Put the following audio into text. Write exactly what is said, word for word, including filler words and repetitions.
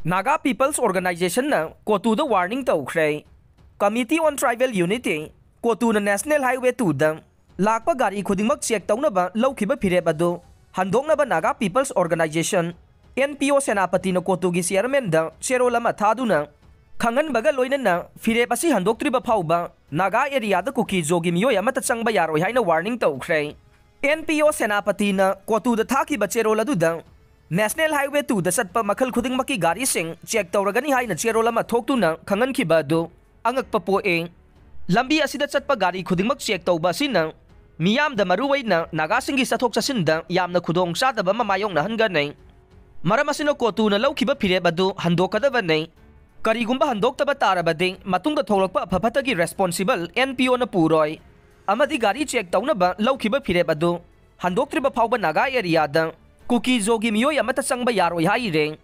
Naga People's Organizationꯅ ꯀꯣꯇꯨꯗ warning ꯇꯧꯈ꯭ꯔꯦ꯫ Committee on Tribal Unity, ꯀꯣꯇꯨꯅ National Highway twoꯗ ꯂꯥꯛꯄ ꯒꯥꯔꯤ ꯈꯨꯗꯤꯡꯃꯛ check ꯇꯧꯅꯕ ꯂꯧꯈꯤꯕ ꯐꯤꯔꯦꯞ ꯑꯗꯨ ꯍꯟꯗꯣꯛꯅꯕ Naga People's Organization, NPO ꯁꯦꯅꯥꯄꯇꯤꯅ ꯀꯣꯇꯨꯒꯤ chairmanꯗ ꯆꯦꯔꯣꯜ ꯑꯃ ꯊꯥꯗꯨꯅ ꯈꯪꯍꯟꯕꯒ ꯂꯣꯏꯅꯅ ꯐꯤꯔꯦꯞ ꯑꯁꯤ ꯍꯟꯗꯣꯛꯇ꯭ꯔꯤꯕ ꯐꯥꯎꯕ ꯅꯥꯒꯥ areaꯗ ꯀꯨꯀꯤ ꯖꯣꯒꯤ ꯃꯤꯑꯣꯏ ꯑꯃꯠꯇ ꯆꯪꯕ ꯌꯥꯔꯣꯏ ꯍꯥꯏꯅ warning ꯇꯧꯈ꯭ꯔꯦ꯫ NPO ꯁꯦꯅꯥꯄꯇꯤꯅ ꯀꯣꯇꯨꯗ ꯊꯥꯈꯤꯕ ꯆꯦꯔꯣꯜ ꯑꯗꯨꯗ National Highway twoꯗ ꯆꯠꯄ ꯃꯈꯜ ꯈꯨꯗꯤꯡꯃꯛꯀꯤ ꯒꯥꯔꯤꯁꯤꯡ check ꯇꯧꯔꯒꯅꯤ ꯍꯥꯏꯅ ꯆꯦꯔꯣꯜ ꯑꯃ ꯊꯣꯛꯇꯨꯅ ꯈꯪꯍꯟꯈꯤꯕ ꯑꯗꯨ ꯑꯉꯛꯄ ꯄꯣꯛꯏ꯫ ꯂꯝꯕꯤ ꯑꯁꯤꯗ ꯆꯠꯄ ꯒꯥꯔꯤ ꯈꯨꯗꯤꯡꯃꯛ check ꯇꯧꯕ ꯑꯁꯤꯅ ꯃꯤꯌꯥꯝꯗ, ꯃꯔꯨꯑꯣꯏꯅ ꯅꯥꯒꯥꯁꯤꯡꯒꯤ ꯆꯠꯊꯣꯛ ꯆꯠꯁꯤꯟꯗ ꯌꯥꯝꯅ ꯈꯨꯗꯣꯡ ꯆꯥꯗꯕ ꯑꯃ ꯃꯥꯌꯣꯛꯅꯍꯟꯒꯅꯤ꯫ ꯃꯔꯝ ꯑꯁꯤꯅ ꯀꯣꯇꯨꯅ ꯂꯧꯈꯤꯕ ꯐꯤꯔꯦꯞ ꯑꯗꯨ ꯍꯟꯗꯣꯛꯀꯗꯕꯅꯤ꯫ ꯀꯔꯤꯒꯨꯝꯕ ꯍꯟꯗꯣꯛꯇꯕ ꯇꯥꯔꯕꯗꯤ ꯃꯇꯨꯡꯗ ꯊꯣꯛꯂꯛꯄ ꯑꯐ ꯐꯠꯇꯒꯤ responsible NPOꯅ ꯄꯨꯔꯣꯏ ꯑꯃꯗꯤ ꯒꯥꯔꯤ check ꯇꯧꯅꯕ ꯂꯧꯈꯤꯕ ꯐꯤꯔꯦꯞ ꯑꯗꯨ ꯍꯟꯗꯣꯛꯇ꯭ꯔꯤꯕ ꯐꯥꯎꯕ ꯅꯥꯒꯥ areaꯗ ꯀꯨꯀꯤ ꯖꯣꯒꯤ ꯃꯤꯑꯣꯏ ꯑꯃꯠꯇ ꯆꯪꯕ ꯌꯥꯔꯣꯏ ꯍꯥꯏꯔꯦ꯫